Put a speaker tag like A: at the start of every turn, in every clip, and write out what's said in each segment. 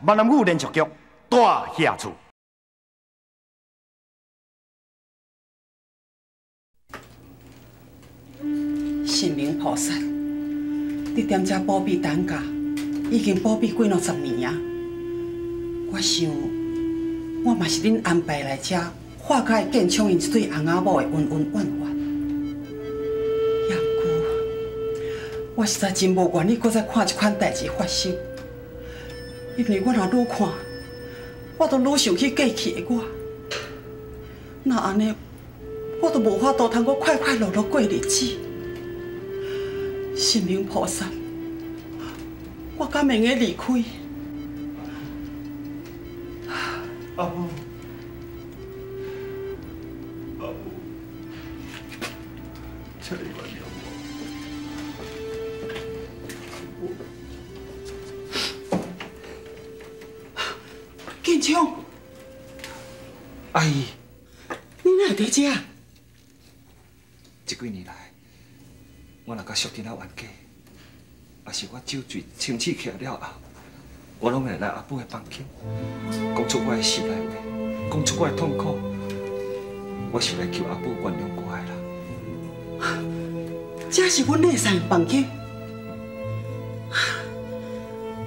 A: 闽南语连续剧《大侠厝》。
B: 神明菩萨，你踮遮保庇陈家，已经保庇几若十年啊！我想，我嘛是恁安排来遮化解建昌𪜶这对翁仔某的恩恩怨怨。也毋过，我实在真无愿意阁再看这款代志发生，因为我若愈看，我就愈想起过去的我。若按呢，我就无法度通阁快快乐乐过日子。神明菩萨，我敢会用离开？
C: 阿母，阿母，请你原谅我。
B: 建昌，
C: 阿姨，
B: 你哪会伫遮？
C: 这几年来，我若佮淑珍仔冤家，也是我酒醉清醒起来了后，我拢会来阿母的房间，讲出我的心内话，讲出我的痛苦。我是来求阿母原谅我的啦。
B: 这是阮内甥的房间，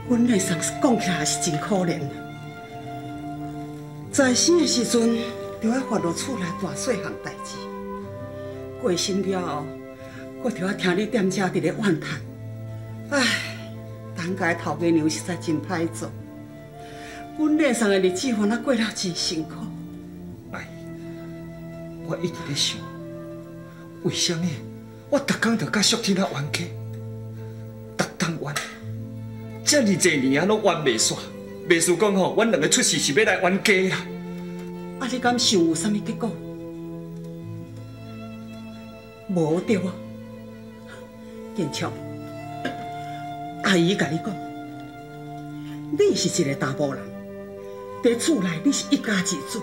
B: 阮内甥讲起来也是真可怜。在生的时阵，就爱发落厝内大细项代志，过身了后，阁著爱听你踮遮伫咧怨叹。唉，陈家的头家娘实在真歹做，阮内甥的日子反仔过了真辛苦。
C: 阿姨，我一直咧想，为啥物我逐工就佮淑珍仔冤家，逐冬冤，遮尔济年啊，拢冤袂煞，袂输讲吼，阮两个出世是欲来冤家啦。
B: 啊，你敢想有啥物结果？无对无？建昌，阿姨共你讲，你是一个查埔人，伫厝内你是一家之主，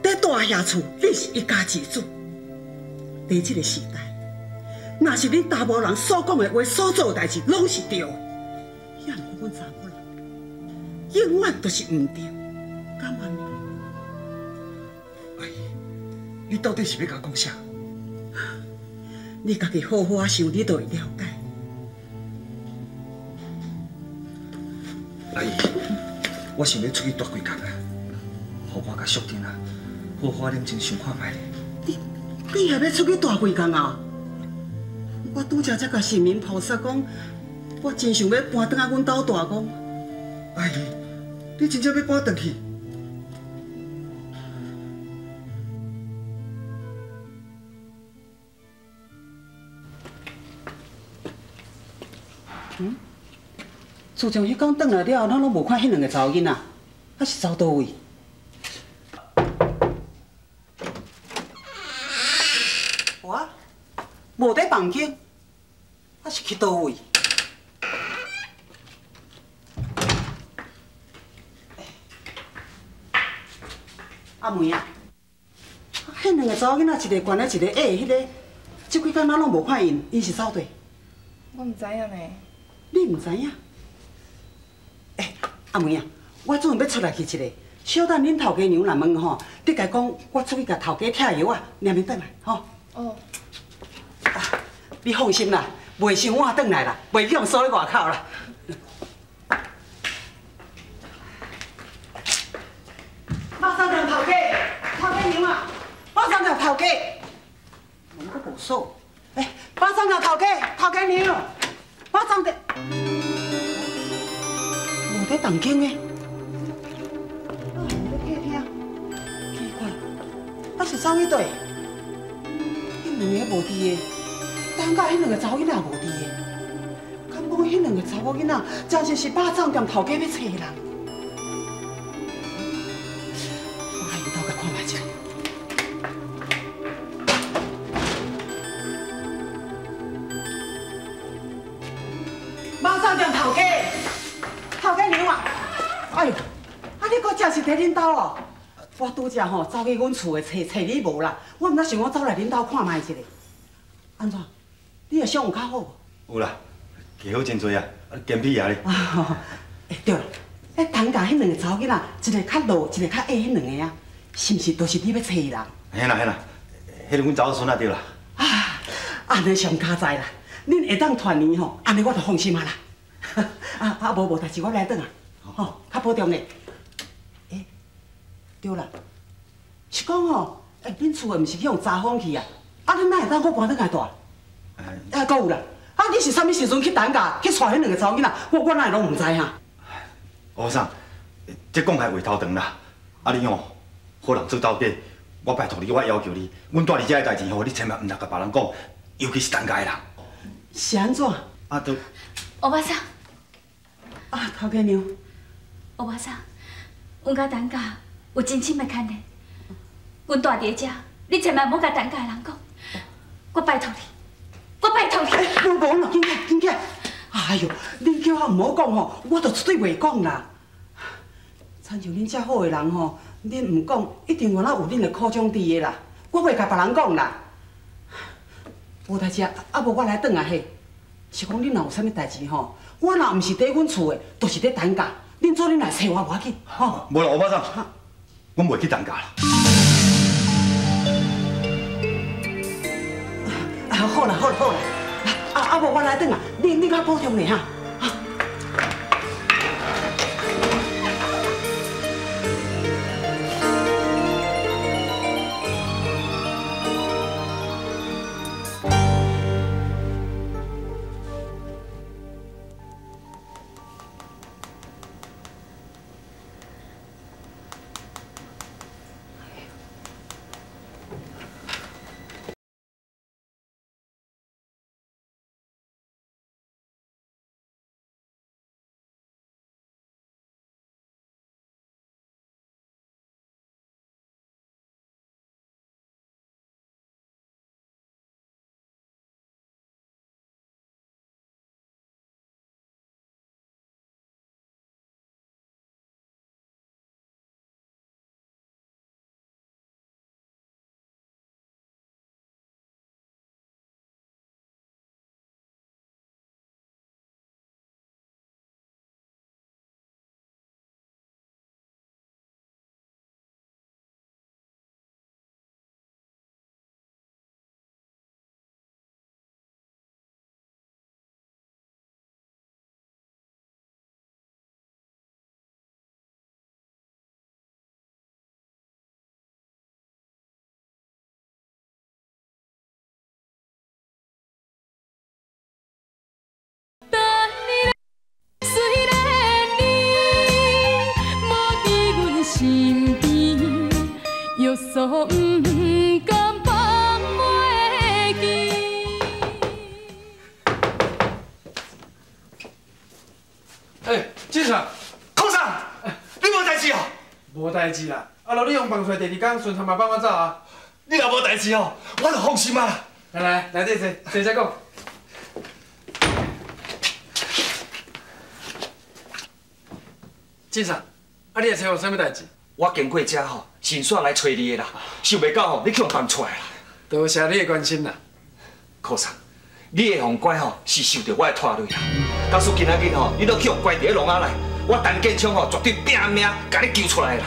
B: 伫大侠厝你是一家之主。伫这个时代，若是恁查某人所讲的话、所做的代志，拢是对的，也毋过阮查某人永远都是毋对，敢按呢？
C: 阿姨，你到底是欲共我讲啥？
B: 你家己好好仔想，你就会了解。
C: 阿姨，我想欲出去蹛几工啊，予我佮淑珍啊，好好冷静想看觅咧。
B: 你也欲出去蹛几工啊？我拄才才共神明菩萨讲，我真想欲搬转来阮兜大公。
C: 阿姨，你真正欲搬转去？
B: 嗯，自从彼工转来了后，咱拢无看彼两个查某囡仔，啊是走佗位？无啊，无伫房间，啊是去佗位？阿梅啊，彼两个查某囡仔，一个悬的，一个矮，彼个，这几工咱拢无看𪜶，𪜶是走佗？
D: 我毋知影呢。
B: 你毋知影？欸，阿梅啊，我准欲出来去一下，小等恁头家娘若问吼，你共讲我出去共头家拆药仔，念伊转来吼。
D: 哦。
B: 啊，你放心啦，袂伤晚转来啦，袂去予锁咧外口啦。肉粽店头家，头家娘啊，肉粽店头家，门阁无锁。欸，肉粽店头家，头家娘。肉粽店无伫动静的，啊，无伫客厅，奇怪，啊是走去佗？彼两个无伫的，等下彼两个查某囡仔无伫的，敢讲彼两个查某囡仔真正是肉粽店头家欲揣人？我来𪜶兜共看觅一下。肉粽店头家，头家娘啊！哎呦，啊你阁真是伫恁兜哦！我拄才吼走去阮厝的揣揣你无啦，我毋知想讲走来恁兜看觅一下。按怎？你的伤有较好无？
A: 有啦，加好真济啊！啊，健脾啊咧。
B: 欸，对了，迄陈家彼两个查某囡仔，一个较老，一个较矮，彼两个啊，是毋是都是你欲揣的人？
A: 嘿啦嘿啦，彼个阮查某孙仔对啦。
B: 啊，按呢上佳哉啦！恁会当团圆吼，按呢我就放心啊啦。啊啊，无代志，我来转啊，吼，较保重咧。欸，对啦，是讲吼，欸，恁厝的毋是去予查封去啊？啊，恁哪会当阁搬转来住？啊，阁有啦！啊，你是啥物时阵去陈家去带彼两个查某囡仔？我哪会拢毋知哈？
A: 乌嫂，这讲来话头长啦。啊，你吼，好人做到底，我拜托你，我要求你，阮住伫遮的代志吼，你千万毋通共别人讲，尤其是陈家的人。
B: 是按怎？
A: 啊，都。
E: 欧巴桑。
B: 啊，头家娘。
E: 欧巴桑，阮佮陈家有真亲密牵连，阮住伫遮，你千万莫共陈家的人讲，我拜托你。我拜托你！
B: 欸，无无啦，紧起来，紧起来！哎哟，恁叫我毋好讲吼，我就绝对袂讲啦。亲像恁遮好的人吼，恁毋讲，一定原来有恁的苦衷伫的啦。我袂共别人讲啦。无代志啊，啊无我来转啊嘿。是讲恁若有啥物代志吼，我若毋是伫阮厝的，就是伫陈家。恁做恁来揣我无要紧，吼。
A: 无啦，欧巴桑，阮袂去陈家啦。
B: 啊，好啦好啦好啦，啊无我来转啊，你较保重咧哈。
F: 约束不甘放袂记。
G: 欸，警察，
A: 孔生，你无代志哦？
G: 无代志啦，啊，若你用放出来，第二天顺昌嘛放我走啊。
C: 你若无代志哦，我就放心啊。
G: 来来，来这坐，坐再讲。警察，啊，你来找我啥物代志？
C: 我经过遮吼，顺续来揣你的啦，想袂到吼，你去予放出来啦。
G: 多谢你的关心啦，
C: 柯桑，你的予关吼是受著我的拖累啦。假使今仔日吼，你都去予关伫咧笼仔内，我陈建昌吼绝对拼命共你救出来啦。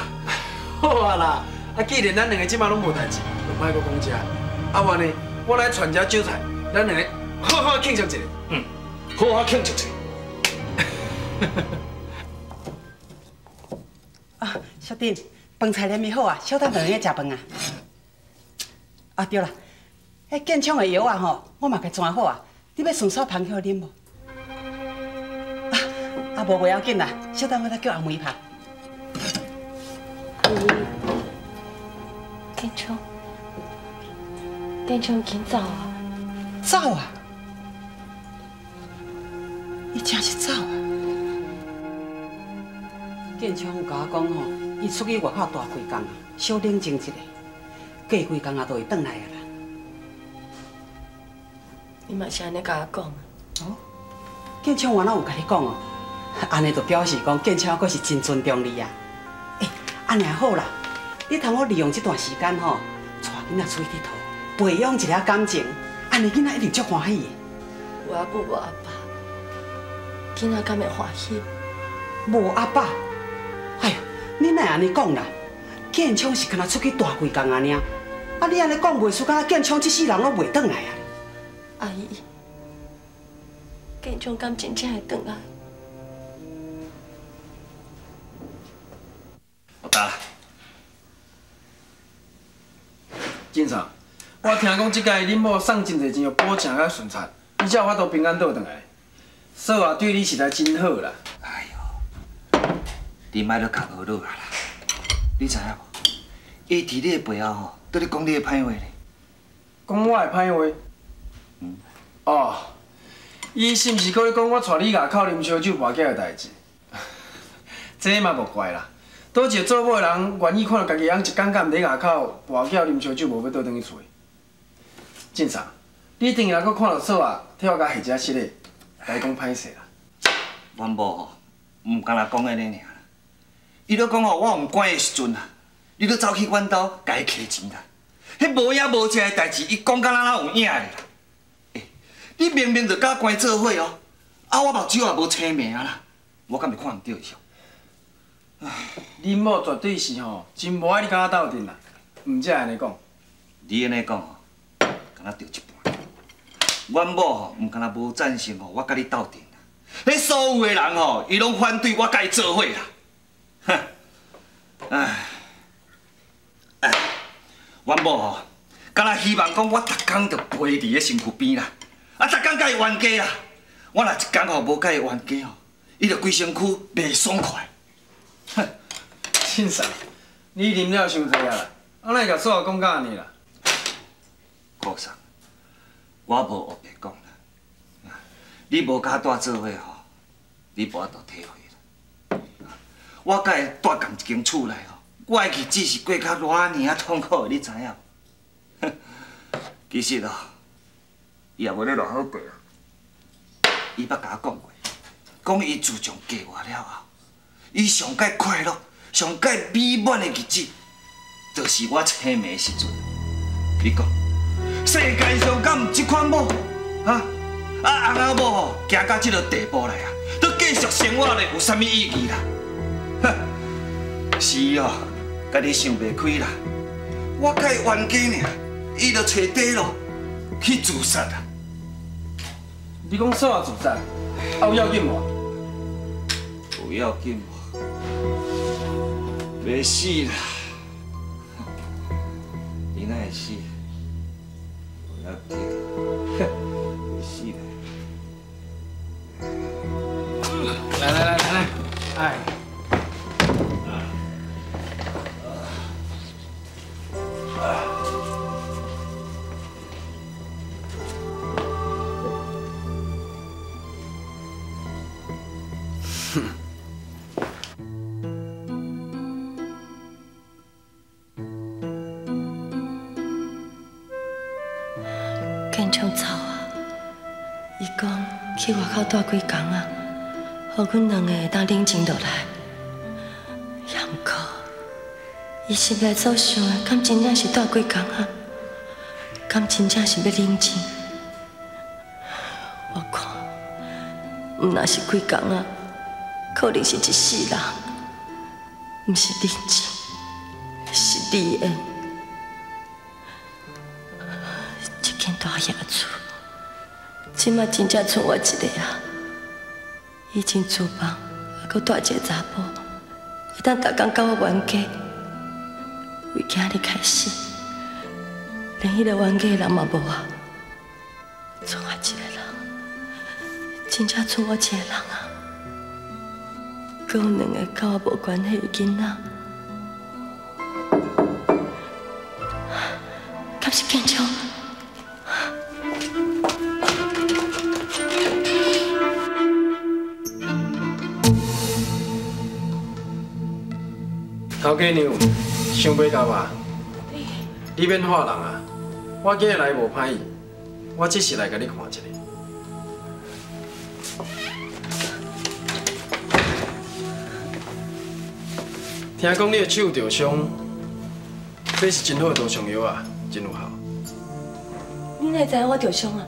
G: 好啊啦，啊，既然咱两个这马拢无代志，就莫阁讲这。啊，我呢，我来传遮酒菜，咱两个好好庆祝一下。
C: 嗯，好好庆祝一下。
B: 啊，小弟，饭菜连面好啊，小等落去食饭啊。啊对啦，彼建昌的药啊吼，我嘛共转好啊，你欲顺续捧起来啉无？啊，无袂要紧啦，小等我再叫阿梅拍。
D: 建昌，建昌紧走啊！
B: 走啊！伊真是走啊！建昌有共我讲吼，伊出去外口蹛几工啊，小冷静一下，过几工啊，就会转来啊啦。
D: 你嘛是按呢共我讲？
B: 哦，建昌原来有共你讲哦，按呢就表示讲建昌阁是真尊重你啊。欸，按呢好啦，你通好利用这段时间吼，带囡仔出去𨑨迌，培养一下感情，按呢囡仔一定足欢喜的。
D: 有阿母无阿爸，囡仔敢会欢喜？
B: 无阿爸。哪会按呢讲啦？建昌是干焦出去蹛几工仔尔，啊你按呢讲袂输，敢若建昌这世人拢袂转来啊？
D: 阿姨，建昌敢真正会转来？
C: 我得啦。
G: 警察，我听讲这届恁某送真济钱予宝强佮顺产，伊才有法度平安倒转来。嫂啊，对你实在真好啦。
C: 哎哟，你莫阁共学落啊啦！你知影无？伊伫你的背后吼，伫咧讲你的歹话咧。
G: 讲我的歹话？嗯。哦，伊是毋是阁咧讲我带你外口啉烧酒跋筊的代志？这嘛无怪啦。佗一个做某的人愿意看著家己翁一工工伫外口跋筊啉烧酒，无欲倒转去厝的。进三，你顶下阁看著嫂仔替我共下遮失礼，来讲歹势啦。
C: 阮某吼，毋干焦讲按呢尔啦。伊咧讲吼，我毋管的时阵啊，你都走去阮兜共伊提钱啦。彼无影无迹的代志，伊讲甲哪哪有影的啦。欸，你明明就佮关做伙哦，啊我目睭也无青明啦，我敢会看毋著伊哦？
G: 恁某绝对是吼，真无爱你佮我斗阵啦，毋才按呢讲。
C: 你按呢讲吼，敢若对一半。阮某吼，毋干焦无赞成吼，我佮你斗阵啦。彼所有的人吼，伊拢反对我佮伊做伙啦。哼，唉，唉，阮某吼，敢若希望讲我逐工就陪伫咧身躯边啦，啊，逐工佮伊冤家啦。我若一工吼无佮伊冤家吼，伊就规身躯袂爽快。哼，
G: 凊彩，你啉了伤济啊啦，啊，哪会共嫂仔讲甲按呢啦？
C: 顾桑，我无乌白讲啦，你无佮我住做伙吼，你无法度体会啦。我佮伊住仝一间厝内吼，我的日子是过较偌尔仔痛苦的，你知影无？其实哦，伊也无咧偌好过啊。伊捌共我讲过，讲伊自从嫁我了后，伊上盖快乐、上盖美满的日子，就是我青梅的时阵。你讲，世界上敢有这款某？啊？啊，翁仔某吼，行到这个地步来啊，阁继续生活咧，有啥物意义啦？哼，是哦，家己想袂开啦。我佮伊冤家尔，伊就揣底路去自杀啦。
G: 你讲嫂仔自杀，啊有要紧无？
C: 有要紧无？袂死啦，伊哪会死？无要紧，袂死啦。
G: 来来来来来，哎。
D: 建昌走啊！伊讲去外口蹛几工啊，予阮两个会当冷静落来。也毋过，伊心内所想的，敢真正是蹛几工啊？敢真正是欲冷静？我看，毋若是几工啊，可能是一世人，毋是冷静，是离缘。大野厝，这马真正賰我一个啊！以前厨房犹阁蹛一个查埔，会当逐工佮我冤家。为今日开始，连彼个冤家的人嘛无啊！賰我一个人，真正賰我一个人啊！阁有两个佮我无关系的囡仔，敢是建昌？
G: 头家娘，想袂到吧？你免吓人啊！我今日来无歹意，我只是来共你看一下。听讲你的手受伤，这是真好的涂伤药啊，真有效。
D: 你哪会知影我受伤啊？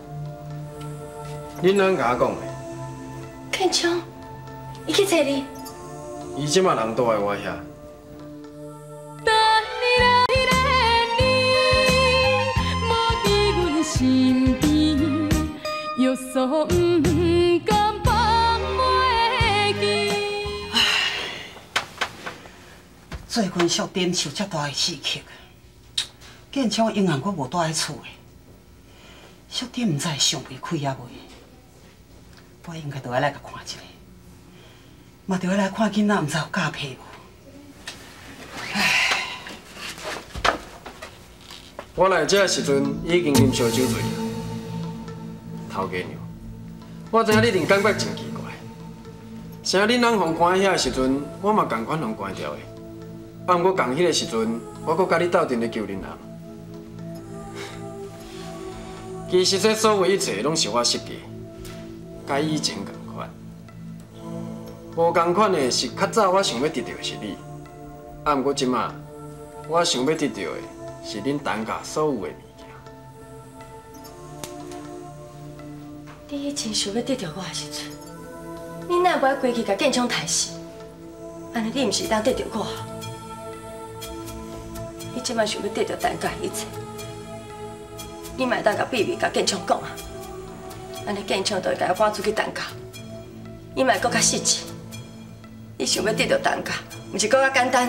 G: 恁翁共我讲的。
D: 建昌，伊去找你。
G: 伊这马人住佇我遐。
F: 稣毋甘放袂记。
B: 最近淑珍受遮大的刺激，建昌永远阁无蹛喺厝的，淑珍毋知会想袂开犹未，我应该著爱来共看一下，嘛著爱来看囡仔，毋知有教皮无。唉，
G: 我来这的时阵已经啉烧酒醉啊，头家娘，我知影你一定感觉真奇怪，啥恁翁予关喺遐的时阵，我嘛仝款予关掉的。啊，毋过仝彼个时阵，我阁佮你斗阵咧求恁翁。其实这所有一切拢是我设计，佮以前仝款。无仝款的是较早我想欲得著的是你，啊，毋过这马我想欲得著的是恁陈家所有的物件。
D: 你以前想欲得著我的时阵，你哪会无爱规气共建昌刣死？按呢你毋是会当得著我？你这马想欲得著陈家的一切，你嘛会当共秘密共建昌讲啊？按呢建昌就会共我赶出去陈家，你嘛会阁较实际。你想欲得著陈家，毋是阁较简单？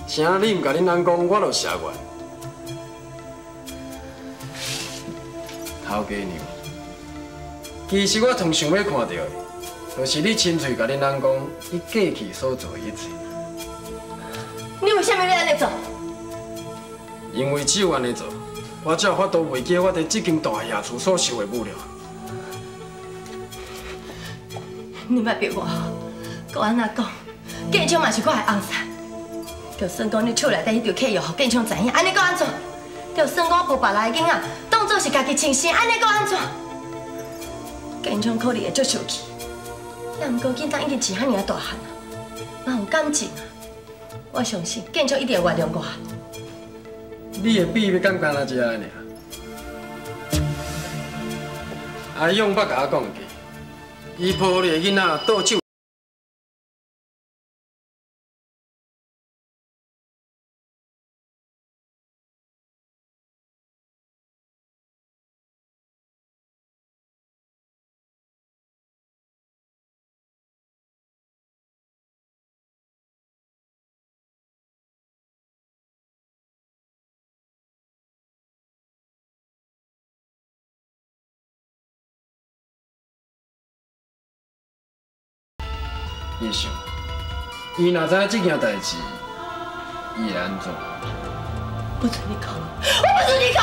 G: 啥？你毋共恁翁讲，我就邪愿。头家娘，其实我上想欲看著的，就是你亲嘴共恁翁讲，你过去所做的一切。
D: 你为啥物欲按呢做？
G: 因为只有按呢做，我才有法度袂记我伫这间大爷厝所受的侮辱。
D: 你莫逼我，阁按怎讲？建昌嘛是我的翁婿，就算讲你手内底彼张契约，予建昌知影，按呢阁按怎？就算讲我抱别人的囡仔，当作是家己亲生，按呢阁按怎？建昌可能会足生气，也毋过囡仔已经饲遐尔仔大汉啊，嘛有感情啊。我相信建昌一定会原谅我。
G: 你的秘密敢干焦这尔？阿勇捌共我讲过，伊抱你的囡仔倒手。你想，伊若知影这件代志，伊会按怎？
D: 不准你讲，我不准你讲！